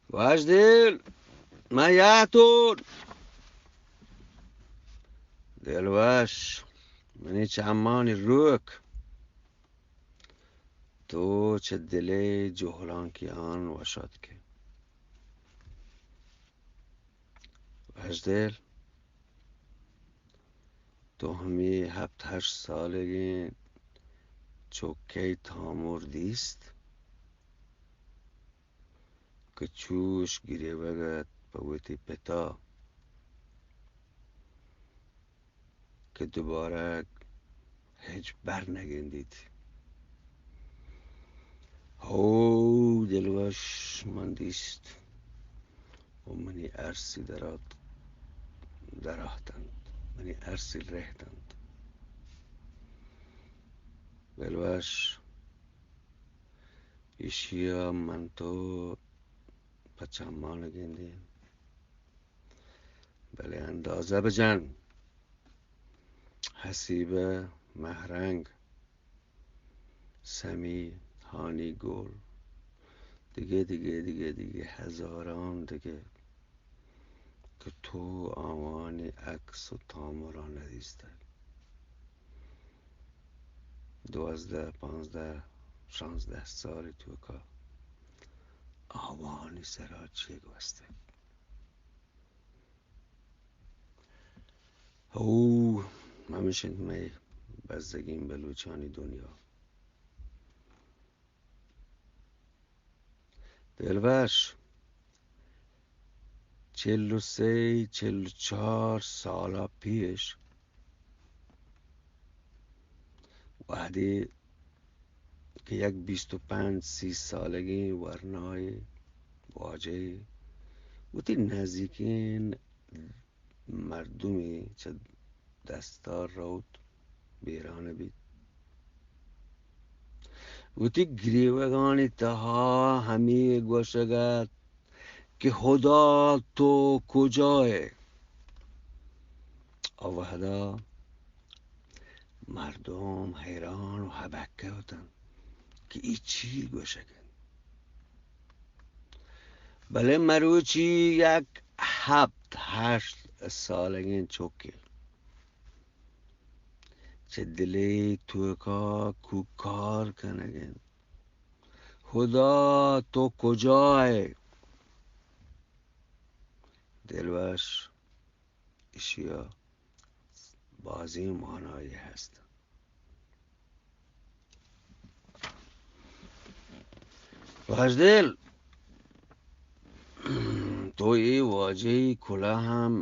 واجدل، من یاتون. دلوش، منی چمانی روک، تو چہ دلے جہلانکیان وشاتکے. واجدل، تو ہمے ہپت ہشت سالگیں چکئے تامر دیست؟ کہ چوش گریوگ ات پہ وتی پتا کہ دوبارہ ہچبر نہ گندیت. ہو دلوش، من دیست و منی ارسی درات، درات انت، منی ارسی رہت انت. دلوش، ایشی ءَ من تو پہ چماں نہ گندیں، بلے اندازہ بجن، حسیبہ، مہرنگ، سمی، ہانی گل، دگہ، دگہ، دگہ، دگہ ہزاراں دگہ کہ تو آوانی عکس و تامراں ندیستگ. دوازدہ، پانزدہ، شانزدہ سال توکا آوانی سرا چے گوستگ؟ او، ہمیش انت مئے بزگیں بلوچانی دنیا. دلوش، چل و سے، چل و چار سالا پیش، وہدے کہ یک بیست و پنچ سی سالگیں ورنائے واجہے وتی نزیکیں مردمے چہ دستا روت، بیران بیت. وتی گریوگانی تہا ہمے گوشگ ات کہ ہدا تو کجا ئے؟ آ وہدا مردم حیران و ہبکہ اتنت کہ اے چی گوشگ انت. بلے مروچی یک ہپت ہشت سالگیں چکے چہ دلے توکا کوکار کنگ انت، ہدا تو کجا ئے؟ دلوش، ایشی ءَ بازیں ماناے ہست. واجدل، تو اے واجہی کلاہ ہم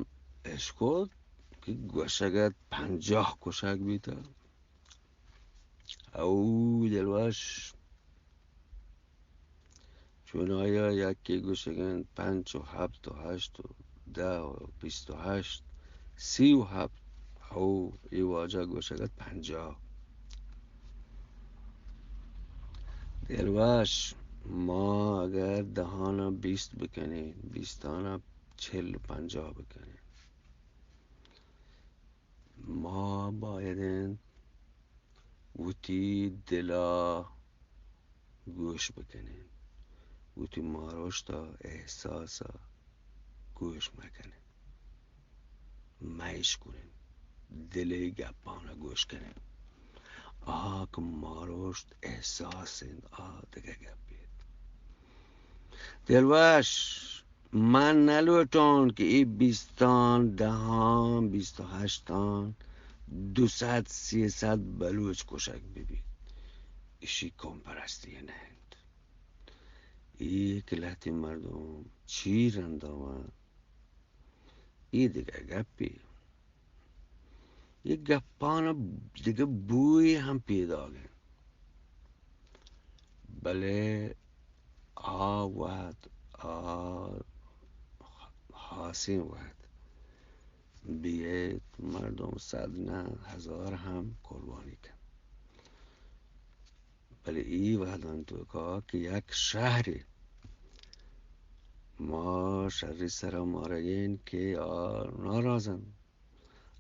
اشکت کہ گوشگ ات پنجاہ کشگ بیتہ. او دلوش، چون آیا یکے گوشگ انت پنچ و ہپت و ہشت و دہ و بیست و ہشت، سی و ہپت، او اے واجہ گوشگ ات پنجاہ. دلوش، ما اگر دہانا بیست بکنیں، بیستانا چل و پنجاہ بکنیں، ما باید انت وتی دلا گوش بکنیں، وتی ماروشتا، احساسا گوش مکنیں، مئیش کنیں، دلے گپانا گوش کنیں. آ کہ ماروشت احساس انت، آ دگہ گپے انت. دلوش، من نہ لوٹاں کہ اے بیستان، دہان، بیست و ہشتان، دو سد، سیصد بلوچ کشگ بہ بیت. ایشی قوم پرستی نہ انت. اے کہ لہتیں مردم چی رندا وانت، اے دگہ گپے. اے گپان دگہ بوئے ہم پیداگ انت. بلے آ وہد، آ ہاسیں وہد بیئیت، مردم صد نہ، ہزار ہم قربانی کنت. بلے اے وہدان توکا کہ یک شہرے ما شری سرا مارگیں کہ آ ناراض انت،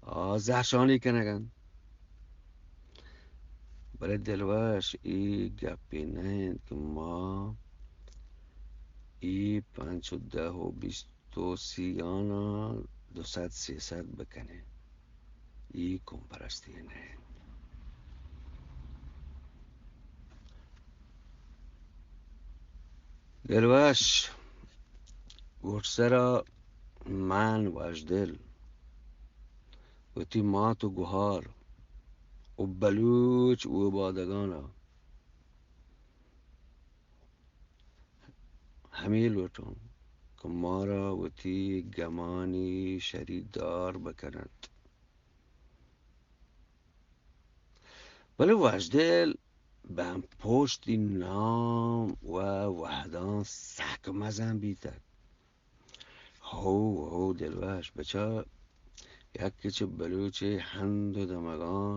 آ زہرشانی کنگ انت. بلے دلوش، اے گپے نہ انت کہ ما اے پنچ و دہ و بیست و سی آناں دو سد سیصد بکنیں، ای قوم پرستی نہ انت۔ دلوش، گڈسرا من وشدل وتی مات و گہار و بلوچ اوبادگانا ہمے لوٹاں کہ مارا وتی گمانی شریدار بکننت۔ بلے وشدل بمپشتی نام و وہداں سک مزن بیتگ۔ ہو، ہو دلوش، بچار یکے چہ بلوچ ءِ ہند و دمگاں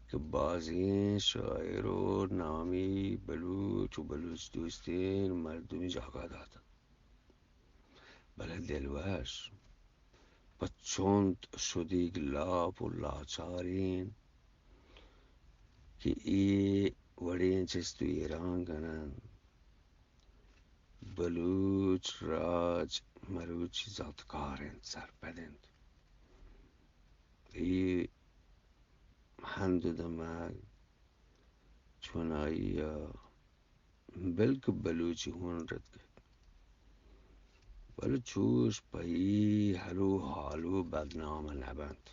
کہ بازیں شاعر و نامی بلوچ و بلوچ دوستیں مردمی جاگہ داتگ۔ بلے دلوش پہ چنت شدیگ لاپ و لاچاریں کہ اے وڑیں چست و ایران کننت۔ بلوچ راج مروچی زانتکار انت، سرپد انت۔ اے ہند و دمگ چونائی ءَ بلکہ بلوچی ہون رتکگ، بلے چوش پہ اے ہلو ہالو بدنام نہ بنت۔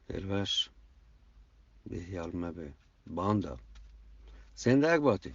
دلوش، بے ہیال مہ بے۔ باندا زندگ باتے۔